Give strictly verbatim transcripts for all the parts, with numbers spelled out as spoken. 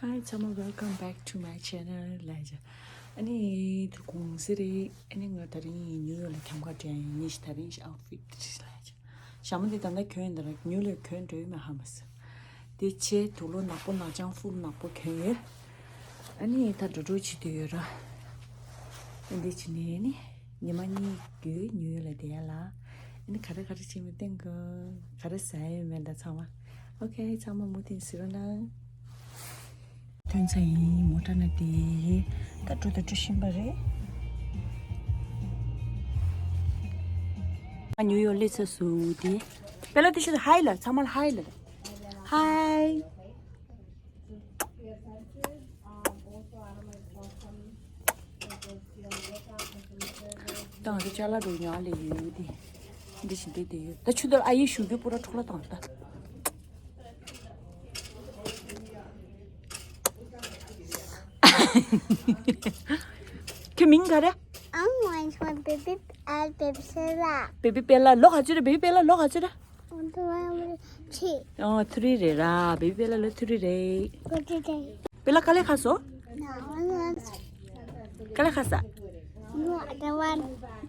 Hi ཚང་མ། Welcome back to my channel. ལ་ཡ། ཨ་ནི་དེ་གུང་སེང་རེད། ཨ་ནི་ང་དེ་རིང་ནིའུ་ཡོག་ལ་འཁྱམ་ཁ་སྤྲད་ཡིན། ནི་ཞིག་དེ་རིང་ཞིག་ཨའུ་ཊི་ཕིཊ་ལ་ཡ། ཞྭ་མོ་དེ་ད་ལྟ་གྱོན་ཡིན། ད་ར་ནིའུ་ཡོག་གྱོན་འགྲོ་ཡོད་མེད་ཧ་མ་སི། དེ་ཆེ་དུག་ལོག་ནག་པོ་ནག་ཅང་ཧྥུ་ནག་པོ་གྱོན་ཡོད། ཨ་ནི་ད་འགྲོ་འགྲོ་བྱེད་དུ་ཡོད་ར། ཨ་འདི་བྱེད་ནས་ནི་ཉི་མ་གཉིས་རྒྱུན་ནིའུ་ཡོག་ལ་བསྡད་ཡ་ལ། ཨ་ནི་ག་རེ་ག་རེ་བྱེད་མི་སྟེང་གི་ག་རེ་ཟ་ཡ་ཡོད་མེད་ད་ཚང་མ། ཨོ་ཁེ། ཚང་མ་མུ་མཐུད་གཟིགས་རོགས་གནང་། ཐོན་ཚར་ཡིན། མོ་ཊ་ནང་དེ་ད་འགྲོ་ད་འགྲོ་བཞིན་པ་རེད། ང་ནིའུ་ཡོག་སླེབས་ཚར་སོང་དེ། པེ་ལ་དེ་ཤི་ད་ཧའི་ལ། ཚང་མ་ལ་ཧའི་ལ། ཧའི། ད་ང་ཚོ་ཅ་ལག་འགྲོ་ཉག་ལས་ཡོད་དེ། འདི་བཞིན་དེ་དེ་ཡོད། ད་ཆུ་དར་ཨ་ཡེ་ཞུ་རྒྱུ་པུ་ར་འཕྲོ་ལ་བཏང་ད། ཁྱོད་མིང་ག་རེ། I'm going to baby, uh, baby Bella. བེ་བི་པེ་ལ། ལོ་ག་ཚོད་རེད། བེ་བི་པེ་ལ་ལོ་ག་ཚོད་རེད། ཨོ་ཐུ་རི་རེད་ར། བེ་བི་པེ་ལ་ལོ་ཐུ་རི་རེད། པེ་ལ་དཀའ་ལས་ཁག་སོང་། དཀའ་ལས་ཁག་ས།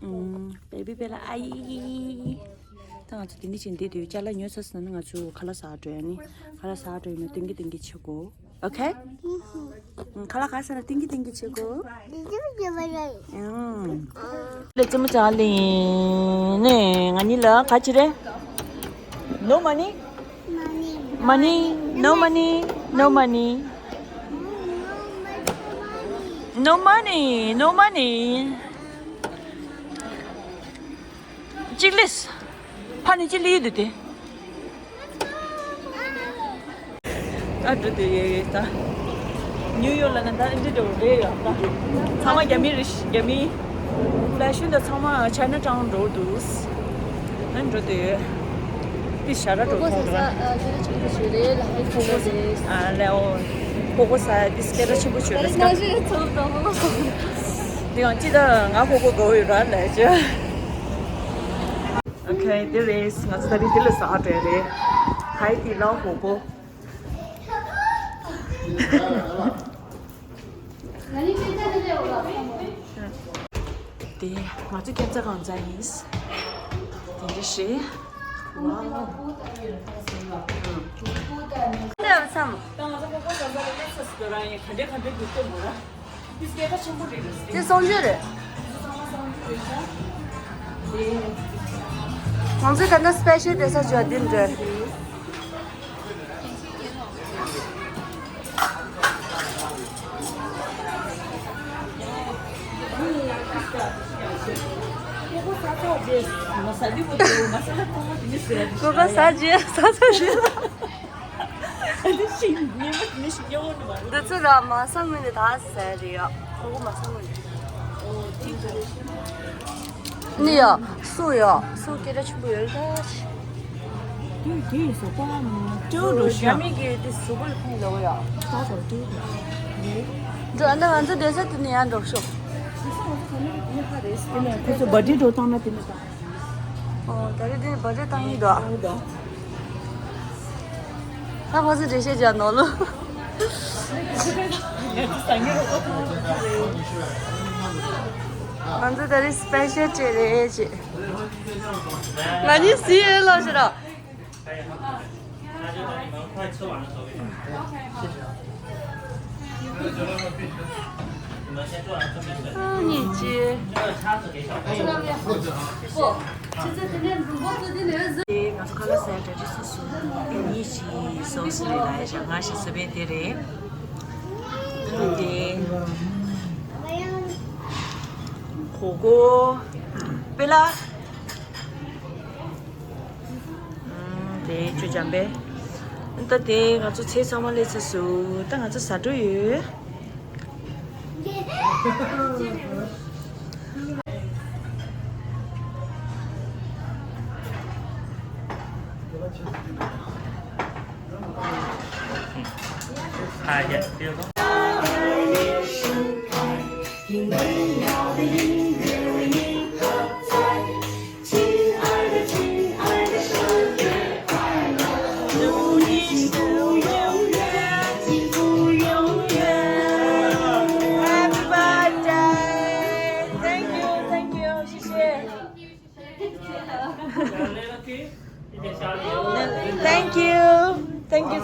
ཨུམ། བེ་བི་པེ་ལ་ཨ་ཡི། ད་ང་ཚོ་དེ་འདྲ་བྱས་འདི་དུས་ཅ་ལག་ཉོས་ཚར་སོང་ན་ང་ཚོ་ཁ་ལག་ཟ་འགྲོ་ཡ་ནི། ཁ་ལག་ཟ་འགྲོ་ཡིན་ན་ཏིང་གི་ཏིང་གི་བྱེད་དགོས། ཨོ་ཁེ། ཁ་ལག་ཟ་ན་ཏིང་གི་ཏིང་གི་བྱེད་དགོས། ཨང་། ལེ་ཙེ་མོ་ཅག་ལེ་ནས་ང་གཉིས་ལ་ག་ཅི་རེད། No money. Money. No money. No money. No money. No money. གཅིག་ལས། ཕ་ནི་གཅིག་ལས་འདུག་སྟེ། ད་འགྲོ་དུས་ཡོད་ཡོད་ད། ནིའུ་ཡོག་ལ་ན་ད་འདི་འགྲོ་རེད་ཡོད་ད། ཚང་མ་རྒྱ་མི་རེད། རྒྱ་མི། ཕ་ཤུན་ད་ཚང་མ་ཆའི་ན་ཊའུན་འགྲོ་འདུག་ཨ་འགྲོ་དུས་ཡོད། དེ་ཞྭ་ར་འགྲོ་ཐོང་ར། ཨ་ལེ་ཨོ། ཁོ་ཁོ་ས་དེ་སྐད་གྲགས་ཆེན་པོ་ཆོད་རེད། དེ་ཡང་ཅི་ད་ང་ཁོ་ཁོ་དགའ་བོ་ཡོད་ར་ལ་ཅི། ཨོ་ཁེ། དེ་རེད། ང་ཚོ་ད་རིང་དེ་ལ་ཟ་འགྲོ་ཡ་རེད། ཧའི་ཏི་ལའོ་ཧོ་པོ། དེ་ང་ཚོ་ཁྱབ་རྩ་གང་ཚ་ཡིན། དེ་འདྲ་ཞིག་ཝའོ། ད་ང་ཚོ་ཁོ་ཁོ་ཟ་ཟ་ལ་ལེགས་ས་སུ་རང་ཡིན། ག་འདྲ་ག་འདྲ་འདུག་སྟོན་མོ་ར། དེ་སོང་རྒྱུ་རེད། ང་ཚོས་ད་ལྟ་སི་པེ་ཤལ་དེ་ས་ཅོ་འདི་འདྲ། ཁོ་ཁོ་ཟ་རྒྱུ་ཟ་ས་རེད། འདི་ཚོ་ར་མ་ས་ངོས་ནས་ད་ཟ་རེད་ཡ། ཁོ་ཁོ་མ་ས་ངོས་ནས། ནི་ཡ། སུ་ཡ། སུ་སྐད་གྲགས་ཆེན་པོ་ཡོད་རེད་ད། དུས་དུས་སུ་ཀོ་ལ་མ་ཅོ་འགྲོ་ཤ། རྒྱ་མི་གི་དེ་གཟུགས་པོ་ལ་ཕན་ལ་བ་ཡ། ད་ཚོ་དུས་འགྲོ་ཨ་ན་ང་ཚོ་བསྡད་ས་དེ་ནས་ཡར་འགྲོ་ཤོག་དེ་ནས་ཁོ་ཚོ་བར་ཌེ་འགྲོ་བཏང་ན་དེ་ནས་བཏང་། ཨོ་ད་རེས་དེ་ནས་བར་ཌེ་བཏང་ཡིན་ད། ཨོ་ད། ད་ཁོ་ཚོ་འགྲེལ་བཤད་རྒྱག་ནོར་ལོ། ང་ཚོ་ད་རེས་སི་པེ་ཤལ་ཊི་རེད་ཅེས། ང་གཉིས་སི་ཨེ་ལོ་ཞེ་ར། ཨ་ཉིན་ཅི། ང་ཚོ་ཁ་ལག་ཟས་གྲ་སྒྲིག་ཚར་སོང་། དེ་ཉིན་ཅི་སོགས་རེད་ལ་ཡ་ཞག་ང་ཞིག་ཟ་བའི་དེ་རེད། དེ་གོ་གོ་པེ་ལ། དེ་ཆུ་འཇམ་པས། ད་དེ་ང་ཚོ་ཚལ་ཚང་མ་སླེབས་ཚར་སོང་། ད་ང་ཚོ་ཟ་འགྲོ་ཡོད།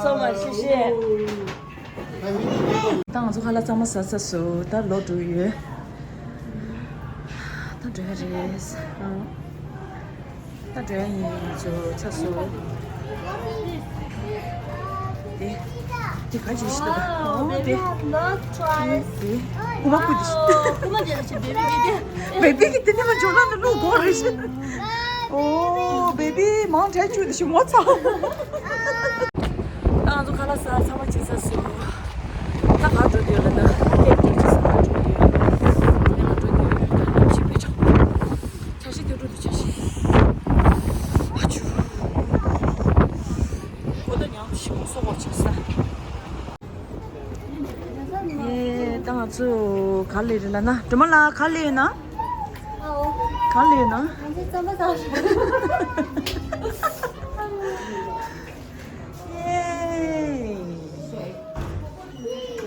so much. 谢谢。 ད་ང་ཚོ་ཁ་ལག་གཙང་མ་ཟ་ཚར་སོང་། ད་ལོག་འགྲོ་ཡོད། ད་འགྲོ་ཡ་རེད། ད་འགྲོ་ཡ་ཡིན། ང་ཚོ་ཚར་སོང་། དེ་དེ་ག་ཅིག་ཞིག་ད། ཨོ་དེ། དེ་ཀུ་མ་ཀུ་དེ་ཞིག་ཀུ་མ་དེ་ཞིག་བེ་བི་བེ་བི། བེ་བི་གི་དེ་ནི་མ་འཇོག་ན་ནི་ལུག་གོ་རེད་ཞིག་ཨོ་བེ་བི་མང་དྲགས་བཅུག་དེ་ཞིག་ངོ་ཚ། ད་ང་ཚོ་ཁ་ལག་ཟ་ཚང་མ་བྱེད་ཚར་སོང་། ད་ག་འགྲོ་འདོད་ལ་ན་ཀེབ་འགྲོ་ཅི་ཟ་འགྲོ་འདོད། ཡང་འགྲོ་འདོད་ཡོད། ད་ནམ་ཞིག་པའི་ཆག་ཆ་ཤི་ཐེ་འགྲོ་འདི་ཆ་ཤི། ཨ་ཆུ། གོ་ད་ཉམས་ཤིང་སོ་བ་ཆ་ས། ཡེ་ད་ང་ཚོ་ག་ལེ་རེད་ལ་ན། སྒྲོལ་མ་ལགས་ག་ལེ་ཡོད་ན། ཨའོ། ག་ལེ་ཡོད་ན། ང་ཚོ་རྩམ་པ་ཟ་ཤི།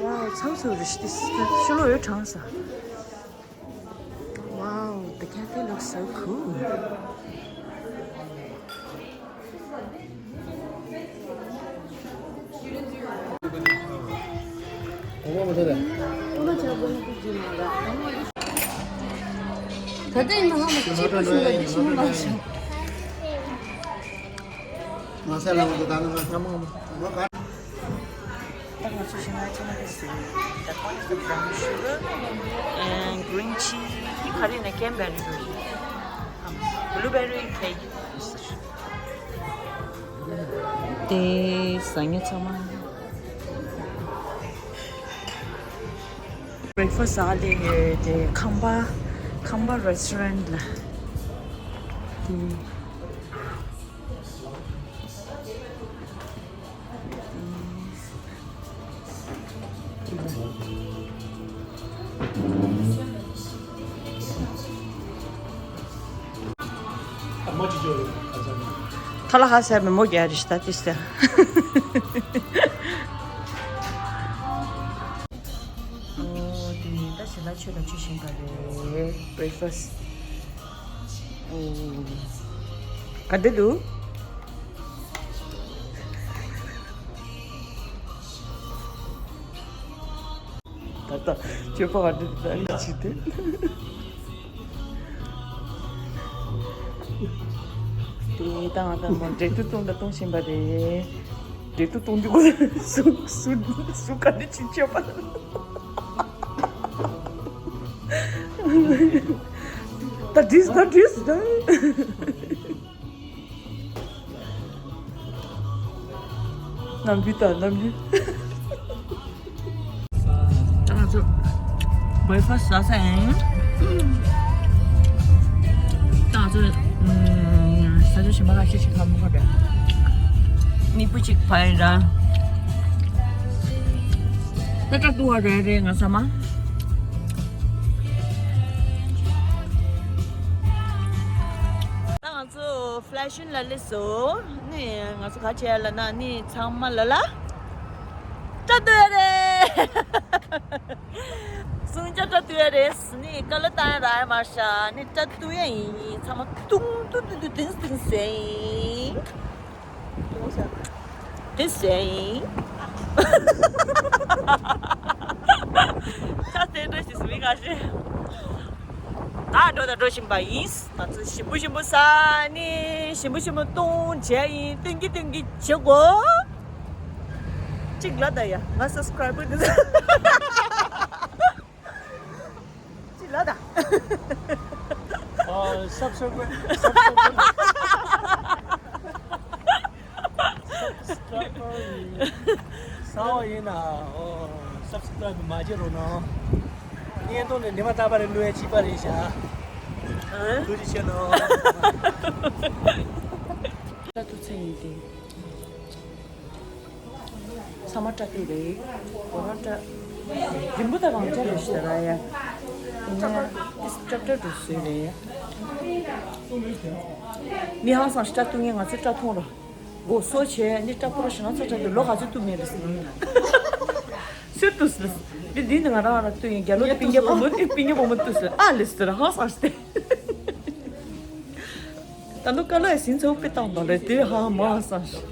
Wow, so so this this should look tons. Wow, the cafe looks so cool. ད་ང་ཚོ་ཞིམ་པ་ཅི་མ་རེད་ཟེར། The corn is the brown sugar and green tea. ག་རེ་ནས་ཀེན་བེ་རི་རེད། Blueberry cake. དེ་ཟ་ཉེ་ཚང་མ། Breakfast ཟ་ལེ་ཡོད་དེ་ཁམས་པ་ཁམས་པ་restaurant ལ། དེ། ཐ་ལ་ཧ་སེ་མེ་མོ་རྒྱ་རི་ཤི་ཏ་ཏི་སྟེ། ཨོ་དེ་ནི་ད་ཞི་ལ་ཆོས་ལ་ཆོས་བཞིན་པ་རེད། Breakfast. ག་འདྲ་འདུག་ད་ལྟ་སྤྱོད་པ་ག་འདྲ་འདུག་ད་ཅི་དེ། དེ་དང་ད་མོ་འབྲས་དུ་གཏོང་ད་གཏོང་བཞིན་པ་རེད། འབྲས་དུ་གཏོང་དུས་སུ་སུ་སུ་ག་འདྲ་ཅིག་སྤྱོད་པ། ད་དྲིས་ད་དྲིས་ད། ནམ་རྒྱུན་ད་ནམ་རྒྱུན། ད་ང་ཚོ་breakfast ཟ་ས་ཡིན། ད་ང་ཚོ་ས་ཆ་གཞན་པ་ལ་ཤི་ཤི་ཁ་མོ་ཁ་བྱས། མིག་སྤུ་གཅིག་ཕ་ཡིན་ར། ད་ལྟ་ཏུ་བ་རེ་རེ་ང་ས་མ། ད་ང་ཚོ་Flushing ལ་སླེབས་སོང་། ནི་ང་ཚོ་ག་བྱས་ལ་ན་ནི་ཚང་མ་ལ་ལ་སྐྲ་བཏུ་ཡ་རེད། སུང་ཅ་སྐྲ་བཏུ་ཡ་རེད། ནི་ཀ་ལ་བཏང་ཡ་རག་ཡ་མ་ཤ་ནི་སྐྲ་བཏུ་ཡ་ཡིན། ཚང་མ་ཏུང་ཏུ་ཏུ་ཏུ་ཏིང་ཏིང་ཟེར་ཡིན། ཏིང་ཟེར་ཡིན། ཁ་གཏད་འདྲ་ཞིག་སུ་མི་ཁ་ཤས། ད་འགྲོ་དང་འགྲོ་བཞིན་པ་ཡིན། ང་ཚོ་ཞིམ་པོ་ཞིམ་པོ་ཟ་ནི་ཞིམ་པོ་ཞིམ་པོ་བཏུང་བྱས་ཡིན། བཏུང་གི་བཏུང་གི་བྱེད་དགོས། གཅིག་ལ་ད་ཡ་ང་subscriber འདི་གཅིག་ལ་ད། ཨ་subscriber subscriber subscriber ཡིན་ས་བ་ཡིན་ན་ཨོ་subscribe མ་བྱེད་རོགས་གནང་། བརྙན་ཐུང་ནི་ཉི་མ་རྟག་པར་བླུག་ཡ་གཅིག་པ་རེད་ཤག་ཨ། ཐུགས་རྗེ་ཆེ་གནང་། ད་ཐུགས་ཚེ་ཡིན་ཏེ། ཚང་མ་སྐྲ་བཏུ་རེད། ཁོ་རང་སྐྲ་རིང་པོ་དང་རང་འཇགས་རེད་ཤག་ར་ཡ། ཡིན་ན་ཏིས་སྐྲ་སྐྲ་འགྲོ་སྲོལ་རེད། མི་ཧང་སང་སྐྲ་བཏུ་མཁན་ང་ཚོའི་སྐྲ་མཐོང་ར། མགོ་གསོ་བྱས་ནི་སྐྲ་སྤོ་ར་ཞིག་ང་ཚོ་སྐྲ་བཏུ་ལོ་ག་ཚོད་བཏུ་མེད་རེད་ཟེར། སུས་བཏུ་ཟེར། འདི་འདི་ནི་ང་རང་རང་བཏུ་ཡིན། རྒྱ་ལོ་དེ་སྤུན་ཀྱག་བུ་མོ་དེ་སྤུན་ཀྱག་བུ་མོ་བཏུ་ཟེར། ཨ་ལེ་ཟེར་ཧང་སང་སྟེ། ད་ནུ་ཀ་ལོ་ཡ་ཟིན་ཚོ་དཔེ་བཏང་དང་ལེ་དེ་ཧ་མ་སང་ཞིག་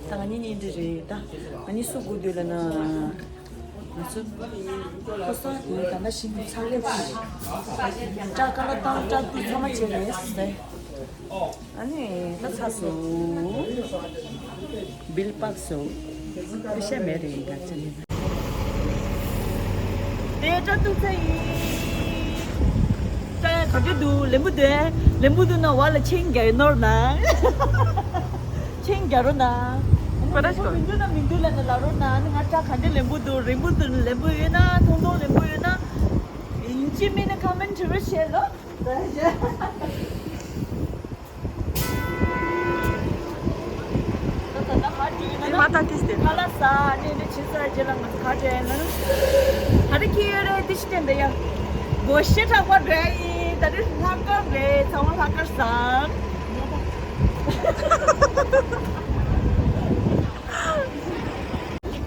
ད་ ང་གཉིས་གཉིས་འདི་རེད་ད། ང་གཉིས་སུ་དགོས་འདོད་ལ་ན། ང་ཚོ་ཁོ་ས་དེ་ད་ལྟ་ཞིག་ཚང་ལེ་ཚང་། སྐྲ་ཀ་ལ་བཏང་སྐྲ་རྒྱུ་ཚང་མ་བྱས་རེད་ཟེར། ཨ་ནི་ད་ཚ་སོ། བིལ་པག་སོ། ཤ་མེད་རེད་ག་ཅི་ནི། དེ་སྐྲ་གཏུག་ཚ་ཡིན། སྐྲ་ག་འདྲ་འདུག་ལེན་པོ་འདུག་ལེན་པོ་འདུག་ན་བ་ལ་ཆིང་རྒྱག་ནོར་ན། ཆིང་རྒྱག་རོ་ན། པ་ར་ཤི་གོ། མི་འདུག་ན་མི་འདུག་ལ་ན་ལ་རོ་ན་ནི་ང་སྐྲ་ག་འདྲ་ལེན་པོ་འདུག་རིང་པོ་འདུག་ལེན་པོ་ཡོད་ན་ཐུང་ཐུང་ལེན་པོ་ཡོད་ན། ཡིན་གཅིག་མིན་ན་ཁ་མེན་དྲི་བ་བཤད་ལོ། མ་ཏང་ཏིས་ཏེ། ཁ་ལག་ཟ་ནས་ནི་ཕྱི་ས་རྗེས་ལ་ང་ཚོ་ག་དྲན་ན། ད་རེས་ཁྱི་ཡོད་རེད་དེ་ཤི་དྲན་པས་ཡ། སྒོ་ཤེ་དྲག་པ་རེད་ཡིན། ད་རེས་ལྷག་དཀར་རེད། ཚང་མ་ལྷག་དཀར་ཟ།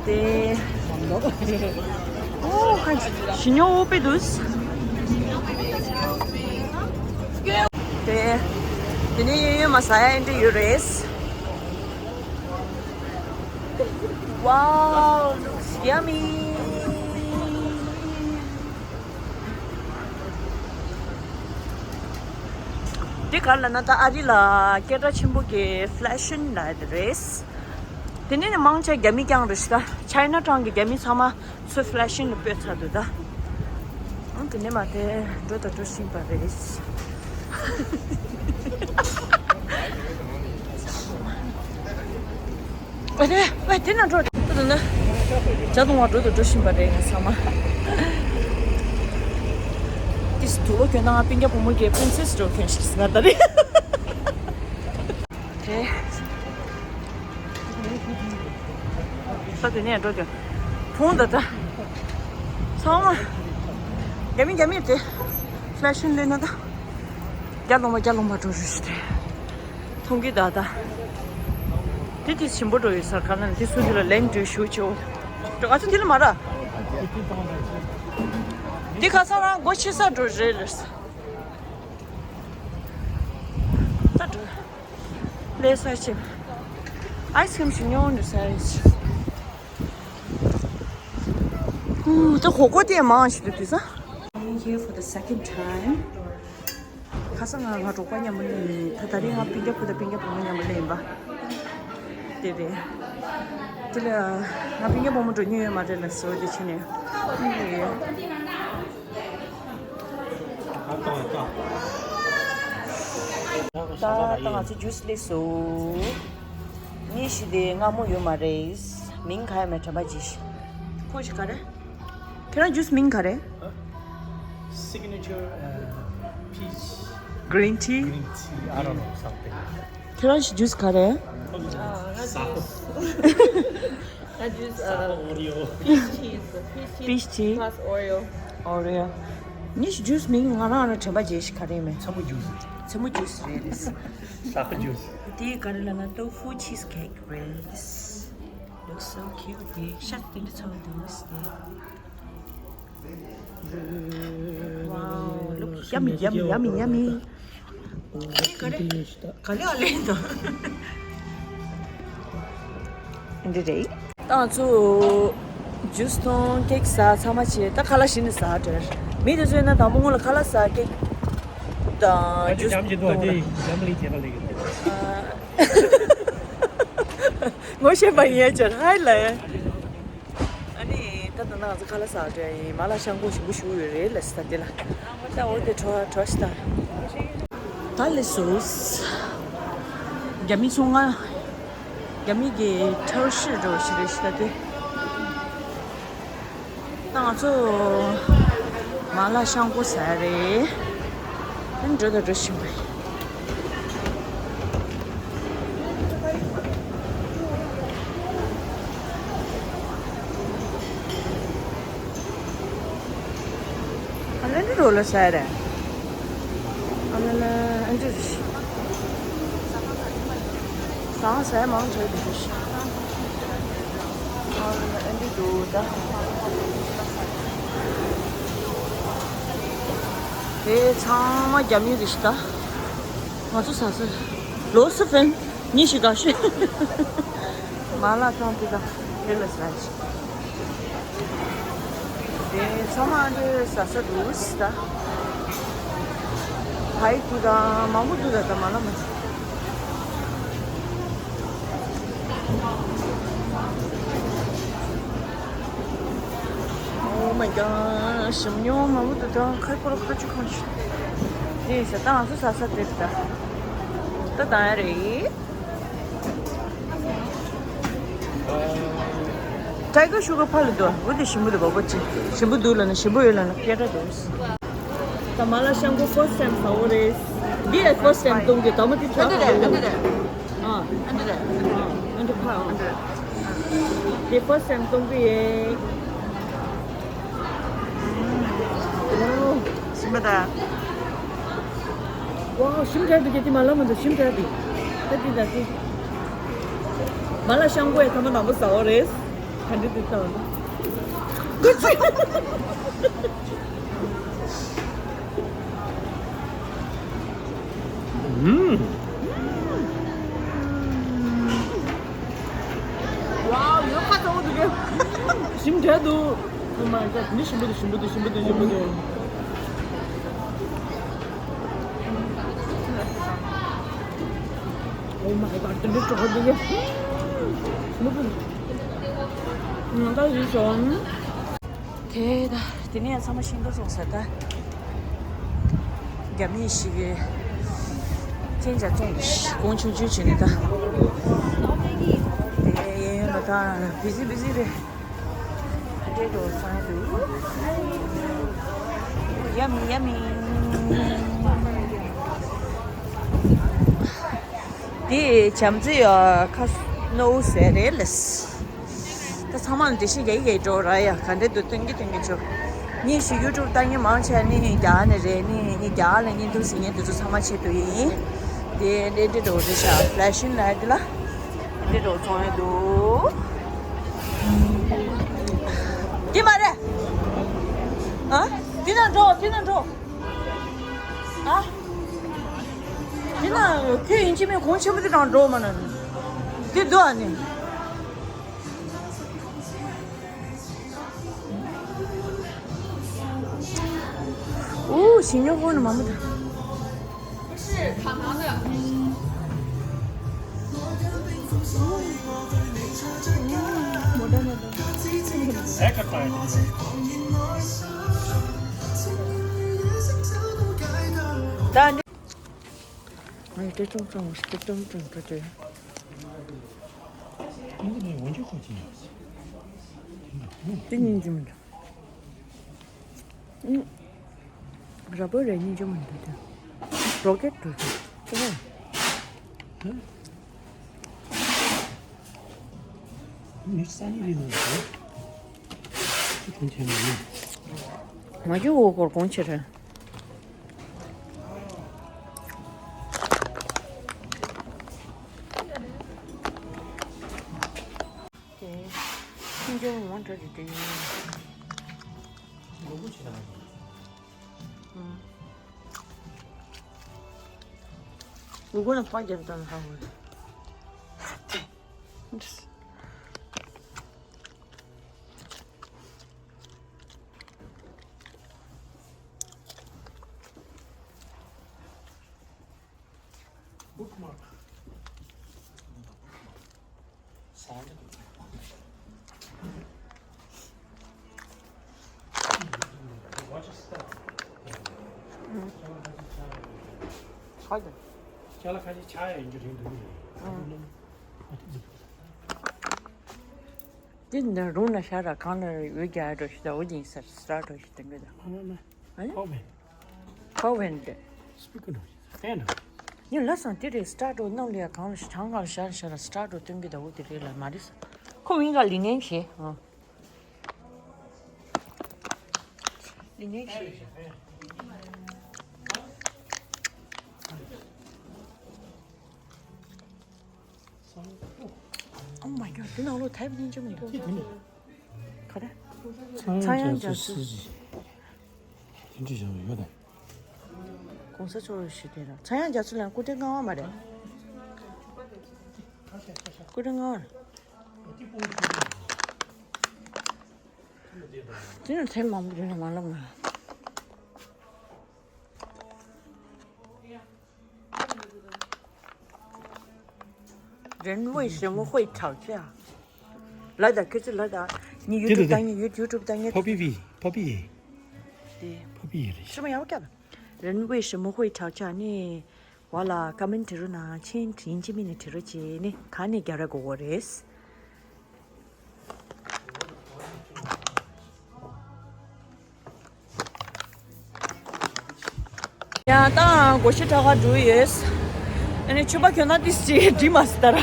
དེ། ཨོ་ཧ། ཞི་ཉོ་འོ་པེ་དུས། དེ། དེ་ནས་ཡོད་ཡོད་མ་ཟ་ཡ་འདྲ་ཡོད་རེད། Wow, looks yummy. འདི་ག་ལ་ན་ད་ཨ་རི་ལ་སྐད་གྲགས་ཆེན་པོ་གི་ཧྥི་ལེ་ཤིན་ལ་རེད། དེ་ནས་ནི་མང་ཆེ་རྒྱ་མི་རྐྱང་རེད་ཤི་ད། ཆའི་ན་ཊའུན་གི་རྒྱ་མི་ཚང་མ་ཚུར་ཧྥི་ལེ་ཤིན་ལ་སྤོས་ཚར་འདུག་ད། ཨང་དེ་ནས་མ་དེ་འགྲོ་དང་འགྲོ་བཞིན་པ་རེད། ཨ་དེ་ཨ་དེ་ན་འགྲོ་ད་ད་ན། ཇ་འཐུང་བ་འགྲོ་དང་འགྲོ་བཞིན་པ་རེད་ངས་ཚང་མ། ཏིས་དུག་ལོག་གྱོན་ན་ང་སྤུན་ཀྱག་བུ་མོ་གི་པི་རིན་སེ་སི་འགྲོ་གྱོན་ཞིག་ང་ད་རེད། དེ། ས་དེ་ནས་འགྲོ་དེ། ཕུང་ད་ད། ཚང་མ། རྒྱ་མི་རྒྱ་མི་དེ། ཧྥི་ལེ་ཤིན་ལེན་ན་ད། རྒྱ་ལོང་མ་རྒྱ་ལོང་མ་འགྲོ་རུ་ཞིག་དེ། མཐོང་གི་ད་ད། དེ་དེ་ཞིམ་པོ་འགྲོ་ཡོད་སར་ག་ན་དེ་སུ་དེ་ལ་ལེན་འགྲོ་ཞུ་ཆེའོ། འགྲོ་ཨ་ཚོ་དེ་ལ་མ་ར། དེ་ཁ་སང་རང་སྒོ་ཕྱེ་ས་འགྲོ་རེད་རེད། ད་འགྲོ། ལས་ས་ཆེ། ཨའི་སི་ཁི་རིམ་ཞིག་ཉོ་འདུག་ས་རེད། ཨུ། ད་ཧོ་གོ་དེ་མང་ཞིག་འདུག་དུས་ས། I'm here for the second time. ཁ་སང་ང་ང་གྲོགས་པོ་མཉམ་པོ་ལེན་ད། ད་རེས་ང་སྤུན་ཀྱག་བུ་དང་སྤུན་ཀྱག་བུ་མོ་མཉམ་པོ་ལེན་པ། དེ་རེད། དེ་ལ་ང་སྤུན་ཀྱག་བུ་མོ་འགྲོ་མྱོང་ཡོད་མ་རེད་ལ་ཟེར་བ་དེ་ཕྱིན་ནས། ད་ད་ང་ཚོ་ཇུས་སླེབས་སོང་། གཉིས་བཞི་དེ་སྔ་མོ་ཡོད་མ་རེད། མིང་ག་ཡ་མེད་དྲན་པ་ཇི་ཤི། ཁོ་ཞིག་ག་རེ། ཁྱེད་རང་ཇུས་མིང་ག་རེ། Signature uh, peach green tea. Green tea, I don't know something. ཁྱེད་རང་ཞིག་ཇུས་ག་རེ། ང་ཇུས་ང་ཇུས Oreo. Peach tea. Peach tea. Peach tea. Plus Oreo. Oreo. ཉིས་ཇུས་མིང་ང་རང་རང་དྲན་པ་བརྗེད་ཤི་ག་རེ་མེད། ཚ་མོ་ཇུས། ཚ་མོ་ཇུས་རེད། ས་ཁ་ཇུས། དེ་ག་རེ་ལབ་ན་ཏོ་ཧྥུ་ཆིས་ཁེག་རེད། Looks so cute. དེ་ཤ་དེ་འདྲ་ཚ་བ་འདུག་ཟེར། Wow, looks yummy, yummy, yummy, yummy. ག་རེ་ག་རེ་ཨ་ལེ་འདུག་འདི་རེད། ད་ང་ཚོ་ཇུས་དང་ཀེག་ཟ་ཚང་མ་བྱས། ད་ཁ་ལག་གཞི་ནས་ཟ་འདྲ། མི་དེ་ཚོས་ན་དང་པོ་སྔོན་ལ་ཁ་ལག་ཟ་ཀེག་དང་ཇུས་དང་། ངོ་ཤེས་པ་ཡིན་ཡ་ཅར་ཧའི་ལ། ཨ་ནི་ད་ད་ང་ཚོ་ཁ་ལག་ཟ་འདྲ་ཡིན། མ་ལ་ཤང་ཀོ་ཞིམ་པོ་ཞུ་ཡོད་རེད་ལ་ཟ་དེ་ལ། ད་འོ་དེ་བྲོ་བྲོ་ཤི་ད། ད་ལེ་སོ། རྒྱ་མི་ཚོ་ང་རྒྱ་མི་གི་ཁྲའོ་ཤི་འགྲོ་ཞིག་རེད་ཤི་ད་དེ། ད་ང་ཚོ་མ་ལ་ཤང་ཀོ་ཟ་རེད། ཨ་ནི་འགྲོ་ད་འགྲོ་བཞིན་པ་ཡིན། ཨ་ལ་ལི་རོ་ལ་ཟ་རེད། ཨ་ལ་ལ་ཨ་འདྲ་རེད། ཟ་ཟ་མང་དྲགས་འདུག་ཨ་ལ་ལ་ཨ་འདྲ་འདུག་ད། དེ་ཚང་མ་རྒྱ་མི་རེད་ཤི་ད། ང་ཚོ་ཟ་ས་ལོ་སི་ཕན་ཉི་ཤི་ག་ཤི། མ་ ཨ་ལ་ཐང་དེ་དང་དེ་ལ་ཟ་ཞིག་དེ་ཚང་མ་འདི་ཟ་ས་འདུག་ཟ། ཕའི་དེ་དང་མང་པོ་འདུག་ད་ད་མ་ལ་མ། Oh my god ཞིམ་ཉུང་མང་པོ་འདུག་ད་ཁ་ཁོ་ར་ཁ་ཆུ་ཁོང་ཞིག་དེ་ཟ་ད་ང་ཚོ་ཟ་ས་དེ་ད་ད་ད་ཡ་རེད། Tiger sugar ཕ་ལ་དོ། འོ་དེ་ཞིམ་པོ་འདུག་བ་པོ་ཅི། ཞིམ་པོ་འདུག་ལ་ན་ཞིམ་པོ་ཡོད་ལ་ན་སྐད་གྲགས་འདུག་ད་མ་ལ་ཤང་ཀུ་first time ཟ་བོ་རེད། འདི་ཡ་first time གཏོང་གི་ད་མ་དེ་ཐོག་ཨ་འདི་རེད། ཨ་འདི་རེད། ཨ་འདི་རེད། ཨ་འདི་ཁ་ཨ་འདི་རེད། དེ་first time གཏོང་གི་ཡེ། ཞིམ་པ་ད། ཝའོ་ཞིམ་དྲགས་འདུག་གི་དེ་མ་ལ་མ་འདུག་ཞིམ་དྲགས་འདུག་ད་དེ་ད་དེ། མ་ལ་ཤང་ཀུ་ཡ་ཐ་མ་དང་པོ་ཟ་བ་རེད། ག་འདྲ་འདུག་ད། ཀུ་ཙི། ཝའོ་ཡོད་ཁ་ཚ་བོ་འདུག་གི་ཞིམ་དྲགས་འདུག Oh my god མི་ཞིམ་པོ་འདུག་ཞིམ་པོ་འདུག་ཞིམ་པོ་འདུག་ཞིམ་པོ་འདུག Oh my god དེ་འདྲ་གྲོགས་འདུག་གི་ཞིམ་པོ་འདུག་ང་ད་ཡིན་སོང་། དེ་ད་དེ་ནས་ཚང་མ་ཤིང་ཏོག་སོང་ཟེར་ད། རྒྱ་མི་ཞིག་གིས་ཁྱེད་ཅག་བཙོང་གི་གོང་ཆུང་ཆུང་བྱས་ནས་ད། དེ་ཡན་ཡོད་ལ་ད་བི་ཟི་བི་ཟི་རེད། ཨ་འདྲེ་རོ་ཚང་དུ། Yummy yummy དེ་བྱམས་བརྩེ་ཡ་ཁ་སྣོ་ཟེར་རེད་ལས། ད་ཚང་མ་ལ་འགྲེལ་བཤད་རྒྱག་གི་རྒྱག་གི་འགྲོ་ར་ཡ་ག་འདྲ་འདུག་སྟོན་གི་སྟོན་གི་ཆོག་ངས་ཞིག་ཡུ་ཊུབ་ལྟ་མཁན་མང་ཆེ་ནི་རྒྱ་གར་ནས་རེད་ནི་ངས་རྒྱ་གར་ལ་བརྙན་ཐུང་གཟིགས་མཁན་དེ་ཚོ་ཚང་མ་ཆེད་དུ་ཡིན། དེ་འདྲ་འདྲ་འགྲོ་རེད་ཤག་ཕ་ལེ་ཤིན་ལ་དེ་ལ་འདྲ་འགྲོ་ཚོང་ཡོད་འདུག་འདི་མ་རེད། ཨ་འདི་ན་འགྲོ་འདི་ན་འགྲོ། ཨ་འདི་ན་ཁྱོད་ཡིན་གཅིག་མིན་གོང་ཆེན་པོ་འདི་དང་འགྲོ་མ་ན་འདི་འདུག་ཨ་ནི། ཨུ་ཞིང་ཉོ་ཧོ་ནི་མ་མོ་ད། ད་འདི། ཨ་ཡ་དེ་ཅུང་ཅུང་དེ་ཅུང་ཅུང་དེ་དེ། དེ་སྙིང་རྗེ་མི་འདུག་ཨུ། ར་བོ་རེ་སྙིང་རྗེ་མི་འདུག་དེ། རོ་ཀེཊ་འདུག་དེ། དེ་བ། མི་ས་ནི་རི་ནང་དུ་གོང་ཆེན་མ་ནི། མ་ཇུ་འོ་སྐོར་གོང་ཆེ་རེད། དེ་ཤིན་ཅང་ངོ་འདྲ་རེད་དེ། ལུ་གུ་ཆེ་ན། ཨུམ། ལུ་གུ་ན་ཕ་རྒྱབ་དང་ཧ་ཧོ། Bookmark. Sound. Watch your step. ཁ་ད། ཅ་ལག་ཁ་ཅིག་ཆག་ཡ་ཡིན་རྒྱུ་རེད་འདུག་ནི། འདི་འདྲ་རུང་ན་ཤ་ར་གང་ལ་འོད་རྒྱག་འགྲོ་ཞིག་ད་འོ་ཡིན་ཟེར་སྟྲ་འགྲོ་ཞིག་སྟོན་གི་ད། ཨ་མ་མ། ཨ་ནི། ཁོག་བན། ཁོག་བན་དེ། སྤི་ཀར་འགྲོ་ཞིག་ད་འགྲོ། ཡིན་ལ་སང་དེ་རེད་སྟྲ་འགྲོ་ནང་ལ་ཡ་གང་ལ་ཞིག་གྲང་གང་ལ་ཤ་ར་ཤ་ར་སྟྲ་འགྲོ་སྟོན་གི་ད་འོ་དེ་རེད་ལ་མ་རེད་ས། ཁོ་མིང་ག་ལི་ནན་ཞེས། ལི་ནན་ཞེས། Oh my god དེ་ནང་ལོགས་དེབ་སྙིང་རྗེ་མི་འདུག་ག་རེ། ཚངས་དབྱངས་རྒྱ་མཚོ་སྲིད་འཛིན། དེ་འདྲ་བྱུང་ཡོད་དམ། གོང་ས་མཆོག་ཞུ་དེ་ར་ཚངས་དབྱངས་རྒྱ་མཚོ་ལ་སྐུ་ཕྲེང་ལྔ་པ་མ་རེད། སྐུ་ཕྲེང་ལྔ་པ་རེད། དེ་ནི་ཚེ་མང་པོ་དེ་ནི་མ་ལབ་ང་རེན་ཝེ་ཞི་མོ་ཧུའེ་ཁྲའོ་ཅི་ལ་ད་ཁྱོད་ཚོ་ལ་ད་ནི་ཡུ་ཊུབ་ད་ངས་ཡུ་ཊུབ་ད་ངས་ཕོ་པི་བི་ཕོ་པི་ཡི་དེ་ཕོ་པི་ཡི་རེད། ཤི་མ་ཡག་པོ་སྐྱབས། རེན་ཝེ་ཞི་མོ་ཧུའེ་ཁྲའོ་ཅི་ནི་བ་ལ་ཀ་མེན་ཊི་བྲིས་རོགས་གནང་། ཆེན་དྲིན་ཅི་མི་ནི་བྲིས་རོགས་བྱེད་ནི་ག་ནས་རྒྱ་ར་གོ་གོ་རེད། ཡང་ད་སྒོར་གཞས་འཁྲབ་གར་འགྲོ་ཡོད། ཨ་ནི་ཕྱུ་པ་གྱོན་ན་ཏིས་ཅིག་འགྲིག་མ་སོང་ད་ར།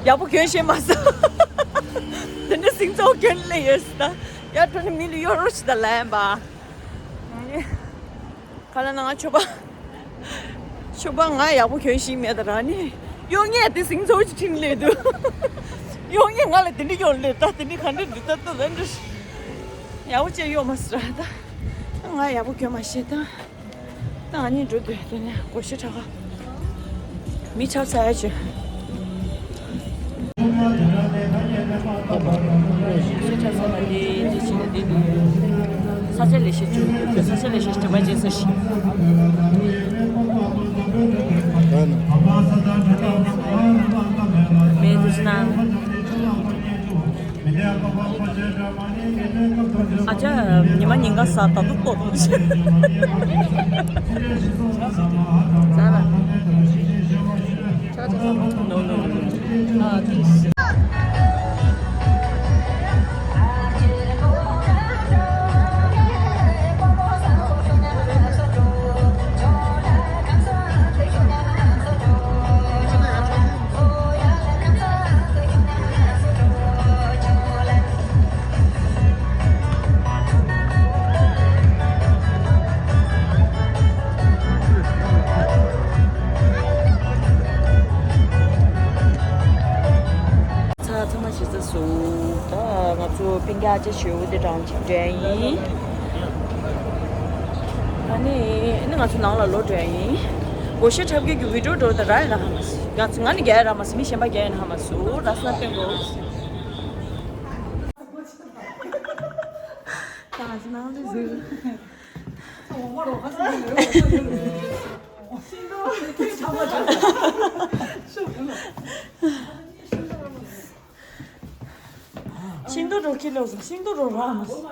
ཡག་པོ་གྱོན་ཤེས་མ་སོང་། དེ་འདྲ་སིང་ཚོགས་གྱོན་སླེབས་ཡོད་ད། ཡར་འགྲོ་ནས་མི་ལ་གཡོ་རོགས་ཞིག་ད་ལན་པ། ཁ་ལ་ན་ང་ཕྱུ་པ། ཕྱུ་པ་ང་ཡག་པོ་གྱོན་ཤེས་མེད་ད་ར་ནི། གཡོ་ངས་དེ་སིང་ཚོགས་ཅིག་ཁྲིད་སླེབས་འདུག་གཡོ་ངས་ང་ལ་དེ་འདྲ་གཡོ་སླེབས་ད། དེ་འདྲ་ག་འདྲ་འདུག་ད་ད་ད་འདྲ། ཡག་པོ་བྱས་གཡོ་མ་སོང་ར་ད། ང་ཡག་པོ་གྱོན་མ་ཤེས་ད། ད་ང་གཉིས་འགྲོ་འདོད་དེ་ནས་སྒོར་གཞས་འཁྲབ་ག་མི་ཆགས་ཚར་ཡ་བྱོས། སྒོར་གཞས་འཁྲབ་ཚར་ན་དེ་དེ་བྱས་ན་དེ་འདུག་ས་ཆ་ལས་བྱེད་བཅུག་ས་ཆ་ལས་བྱེད་དྲི་མ་བྱེད་ས་ཞིག་མེད་དུ་ཕྱིན་ན། ཨ་ཅག་ཉི་མ་ཉིན་གང་ས་ད་དུ་ལྟོགས་ལྟོགས་བྱེད། ཟ་ལ། No, no, no, no. ཚང་མ་ཞེ་ས་སུ། ད་ང་ཚོ་སྤུན་ཀྱག་ཅེ་ཞེ་བོ་དེ་གྲོངས་ཆགས་འདྲ་ཡིན། ཨ་ནི་ཨ་ནི་ང་ཚོ་ནང་ལ་ལོག་འགྲོ་ཡ་ཡིན། སྒོར་གཞས་འཁྲབ་མཁན་གྱི་བི་ཌིའོ་འགྲོ་ད་རག་ཡ་ན་ཧ་མ་སི། ང་ཚོ་ང་ནི་རྒྱག་ཡ་རག་མ་སི། མི་གཞན་པ་རྒྱག་ཡ་ན་ཧ་མ་སུ་ར་ས་སྟོན་གོ། ད་ང་ཚོ་ནང་ལ་འཛུལ། ཤིང་ཏོག་འགྲོ་ཁྱི་ལོག་སོང་། ཤིང་ཏོག་འགྲོ་རག་མ་སོང་།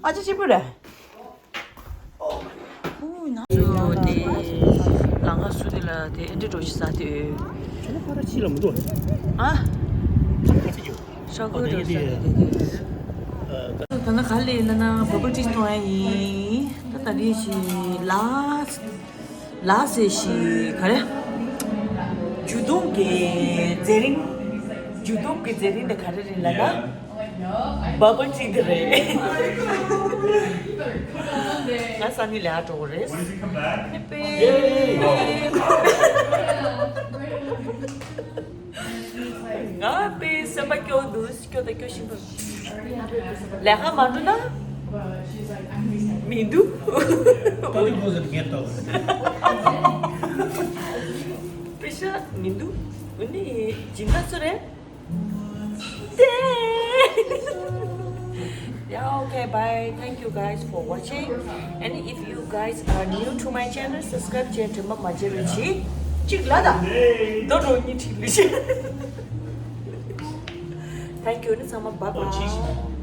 ཨ་ཅེ་གཅིག་པུ་རེད། ཨུ་ན། ཚོ་དེ་ལང་ཀ་སུ་དེ་ལ་དེ་ཨེ་འདྲ་འགྲོ་ཞིག་ས་དེ། ཨ། ཤ་ཁོལ་འགྲོ་ཞིག་ས་དེ་དེ་དེ། ད་ནི་ག་ལེ་ན་ན་བ་བ་ཏི་སི་གཏོང་ཡ་ཡིན། ད་ད་རེས་ཤི་ལ། ལ་སེ་ཤི་ག་རེ། འཇུ་བཟུང་གི་མཛད་རིམ། འཇུ་བཟུང་གི་མཛད་རིམ་དེ་ག་རེ་རེད་ལབ་ན། བ་བ་ཏི་དེ་རེད། ང་སང་ཉིན་ལས་ཀ་འགྲོ་གི་རེད། ང་དཔེ་སེམས་པ་སྐྱོ་འདུག་སྐྱོ་དང་སྐྱོ་བཞིན་པ། ལས་ཀ་མ་འགྲོ་ན། མི་འདུག་ད་དུང་ཁོང་ཚོ་ངས་ལྟོས། པེ་ཤ་མི་འདུག་འོ་ནི་སྦྱིན་བདག་སུ་རེད། ཏེ། Yeah, okay, bye. Thank you guys for watching. And if you guys are new to my channel, subscribe བྱས་དྲན་པ་མ་བརྗེད་རོགས་གྱིས། གཅིག་ལ་ད། རྡོ་རོ་གཉིས་ཁྲིག་ལི་ཤི། Thank you. ནི་ཚང་མ་bye bye.